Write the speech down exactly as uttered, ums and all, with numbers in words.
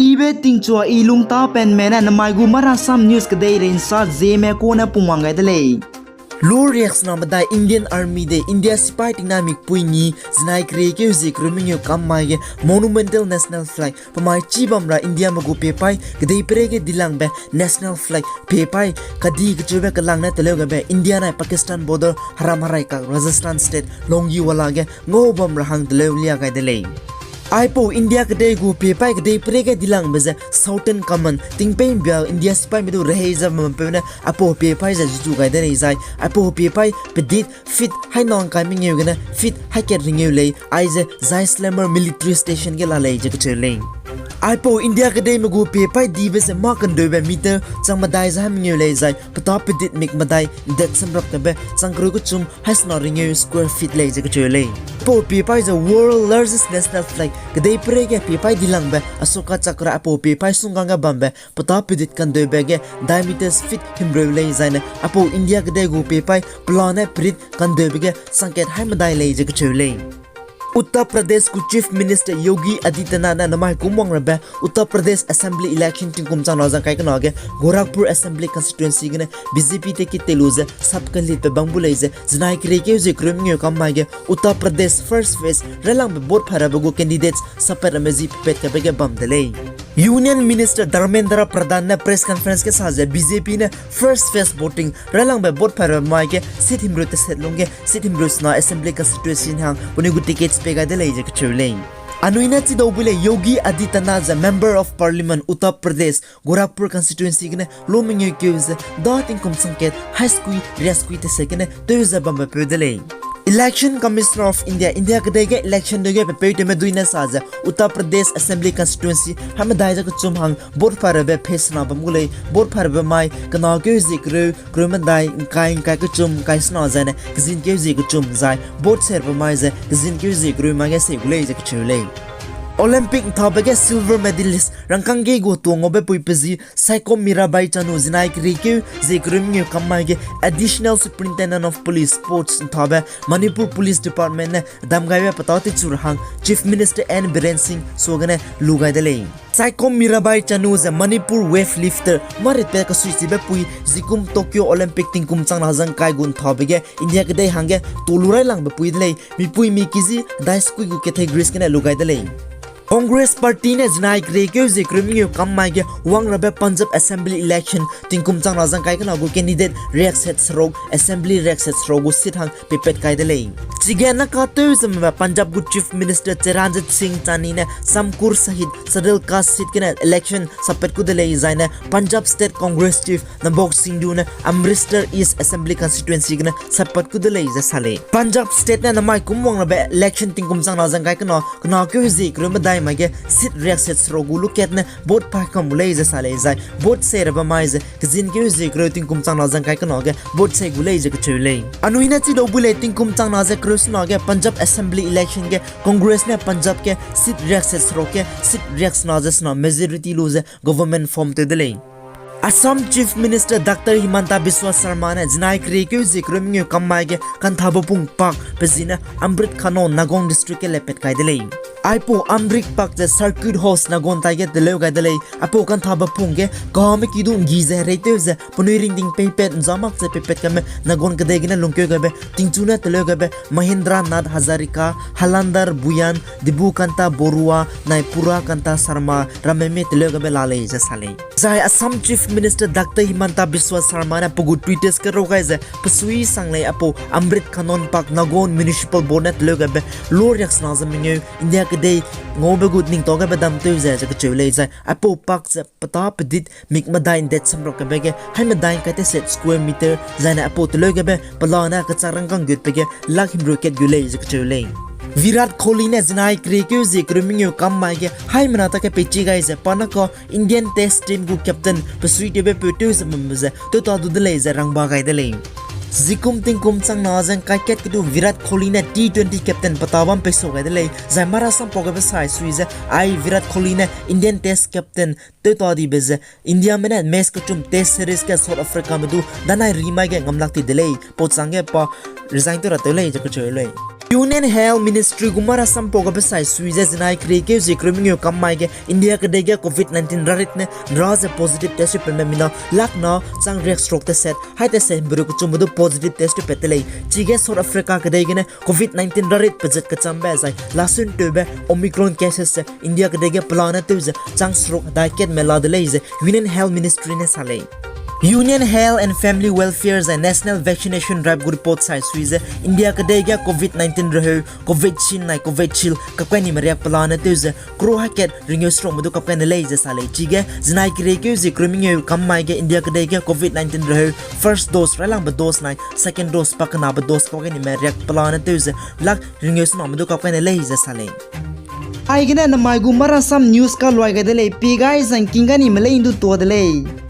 Ibe tingchua i lungtapenme ne namai gu Marasam News kedeirei nsa Zeme kune pungwang gai de lei. Lu riaksena medai Indian Army de India sipai tingna mikpui ngi zinai keriekeu zie kereu mengeu kam mai ge monumental national flag pemai chibam ra Indiame gu piepai kedeiperei ge dilangbe national flag piepai kadi kecheube kelang ne teleu gabe India nai Pakistan border heram herai kak Rajasthan state Longewala ge ngau bam ra hang teleu lia gai de lei. Aipau India kedei gu piepai kedeiperei ge dilangbe ze Southern Command tingpei mbia India sipaime du rehei ze mampeu ne aipau piepai ze zuzu gai de lei zai aipau piepai pedit feet haina ngkai mengeu gene feet haikat rengeu lei, aize Jaisalmer military station ge la lei ze kacheu lei. Aipau India kedeime gu piepai dibe ze mâ kendeube meter chang medai ze hai mengeu lei zai petâ pedit mik medai ndet semrap kebe chang kereu kechum haisena rengeu square feet lei ze kacheu lei. Aipau piepai ze world largest national flag kedeiperei ge piepai dilangbe Ashoka Chakra aipau piepai sunggang ge bambe petâ pedit kendeube ge diameters feet himreu lei zaine aipau India kedei gu piepai pelane pedit kendeube ge changkat hai medai lei ze kacheu lei. Uttar Pradesh gu Chief Minister Yogi Adityanath ne namai kum wang rabe Uttar Pradesh Assembly election tingkum changna zang kai kena ge Gorakhpur Assembly Constituency gene B J P ticket tei lu ze sap kelitbe bam gu lei ze zinai keriekeu zie kereu mengeu kam mai ge Uttar Pradesh first phase railangbe vote pha rabe gu candidates sappat ramme zi pepet kabe ge bam de lei. Union Minister Dharmendra Pradhan ne press conference ge sa ze B J P ne first phase voting railangbe vote pha rabe mai ge seat himreu teset lungge seat himreu sena Assembly Constituency hang penui gu tickets pei gai de lei ze kacheu lei. Anui ne chidau bui lei Yogi Adityanath ze Member of Parliament Uttar Pradesh Gorakhpur Constituency gene lu mengeu keu ze da tingkum changkat hai skui riaskui teset gene tew ze bambe peu de lei. Election Commissioner of India, India kedei ge election dege pepeutewme dui ne sa ze Uttar Pradesh Assembly Constituency hai medai ze kechum hang vote pha rabe phase sena bam gu lei, vote pha rabe mai kena keu zie kereu, kereu medai, ngkai, ngkai kechum, ngkai sena zaine kezin keu zie kechum zai vote se rabe mai ze kezin keu zie kereu mai ge se gu lei ze kacheu lei. Olympic nthabe ge silver medalist rangkâng ge gu tuang ngaube pui pe zi Saikom Mirabai Chanu zinai keriekeu zie kereu mengeu kam mai ge Additional Superintendent of Police Sports nthabe Manipur Police Department ne dam gaibe petâ techu ra hang Chief Minister N Biren Singh suagene lu gai de lei. Saikom Mirabai Chanu ze Manipur weightlifter maritpat kasuichibe pui zikum Tokyo Olympic tingkum changna zang kai gu nthabe ge India kedei hangge tolu railangbe pui de lei, mipui mi kezi dai skui gu categories gene lu gai de lei. Congress Party ne zinai keriekeu zie kereu mengeu kam mai ge wang rabe Punjab Assembly election tingkum changna zang kai kena gu candidate riakset seruk, Assembly riakset seruk gu seat hang peipat kai de lei. Chige naka tew ze mbe Punjab gu Chief Minister Charanjit Singh Chani ne Chamkur Sahib Scheduled Caste seat gene election sappat ku de lei zaine Punjab State Congress Chief Nabog Singh Dhu ne Amritsar East Assembly Constituency gene sappat ku de lei ze sa lei. Punjab State ne namai kum wang rabe election tingkum changna zang kai kena, kena keu zie kereu medai mai ge seat riakset seruk gu lukat ne vote pa kam gu lei ze sa lei zai vote se rabe mai ze kezin keu zie kereu tingkum changna zang kai kena ge vote se gu lei ze kacheu lei. Anui ne chidau bui lei tingkum changna ze kereu sena ge Punjab Assembly election ge Congress ne Punjab ge seat riakset seruk ge seat riaksena ze sena majority lu ze government form tew de lei. Assam Chief Minister Doctor Himanta Biswa Sarma ne zinai keriekeu zie kereu mengeu kam mai ge kanthabe pung pak pe zi ne Amrit Khanon Nagaon District ge lepat kai de lei. Aipau Amrit Park ze Circuit House Nagaon tai ge teleu gai de lei. Aipau kanthabe pung ge kame ki du nggi ze hereitew ze penui ringting peipat nza mak ze peipat kame Nagaon kedei gene lungkeu gaibe tingchu ne teleu gaibe Mahendra Nath Hazarika, Halandar Bhuyan, Debukanta Borua, nai Purakanta Sharma ramme me teleu gaibe la lei ze sa lei. Zai Assam Chief Minister Doctor Himanta Biswa Sarma ne pe gu Twitter ge rau gai ze pe sui sang lei aipau Amrit Khanon Park Nagaon Municipal Board ne teleu gaibe lu riaksena ze mengeu India kedei ngaube gu ningtau gaibe dam tew ze ze kacheu lei zai aipau park ze petâ pedit mik medai ndet samrok kebe ge hai medai kai teset square meter zaine aipau teleu gaibe pelane kechak rangkâng gutbe ge lak himreu kat gu lei ze kacheu lei. Virat Kohli ne zinai keriekeu zie kereu mengeu kam mai ge haimena ta ge peichi gai ze pa naka Indian Test Team gu captain pe suitewbe peu tew ze bambe ze tewta du de lei ze rangba gai de lei. Zikum tingkum changna ze ngkai kat kedu Virat Kohli ne T twenty captain petâ bam peisau gai de lei, zai marasam pau gaibe sai sui ze ai Virat Kohli ne Indian Test captain tewta dibe ze Indiame ne match kechum Test Series ge South Africame du danai rimai ge ngamlak ti de lei, pauchang ge pa resign tew ra tew lei ze kacheu lei. Union Health Ministry gu marasampau gabe sai sui ze zinai keriekeu zie kereu mengeu kam mai ge India kedei ge Covid nineteen rarit ne nra ze positive test tewpatme mina lak na chang riak seruk teset hai teset himbe ru kechumbe du positive test tewpat de lei. Chige South Africa kedei gene Covid nineteen rarit pezat kechambe zai lasun tewbe Omicron cases ze India kedei ge pelane tew ze chang seruk hedai katme la de lei ze Union Health Ministry ne sa lei. Union Health and Family Welfare zai National Vaccination Drive gu report sai sui ze India kedei ge Covid nineteen reheu Covaxin nai Covishield kapkai nime riak pelane tew ze crore hai kat ringeu serukme du kapkai ne lei ze sa lei. Chige zinai keriekeu zie kereu mengeu kam mai ge India kedei ge Covid nineteen reheu first dose railangbe dose nai second dose pakenabe dose kapkai nime riak pelane tew ze lak ringeu sename du kapkai ne lei ze sa lei. Aigene namai gu marasam news kaluai gai de lei, pi gai zangking ga nime lei ndu tua de lei.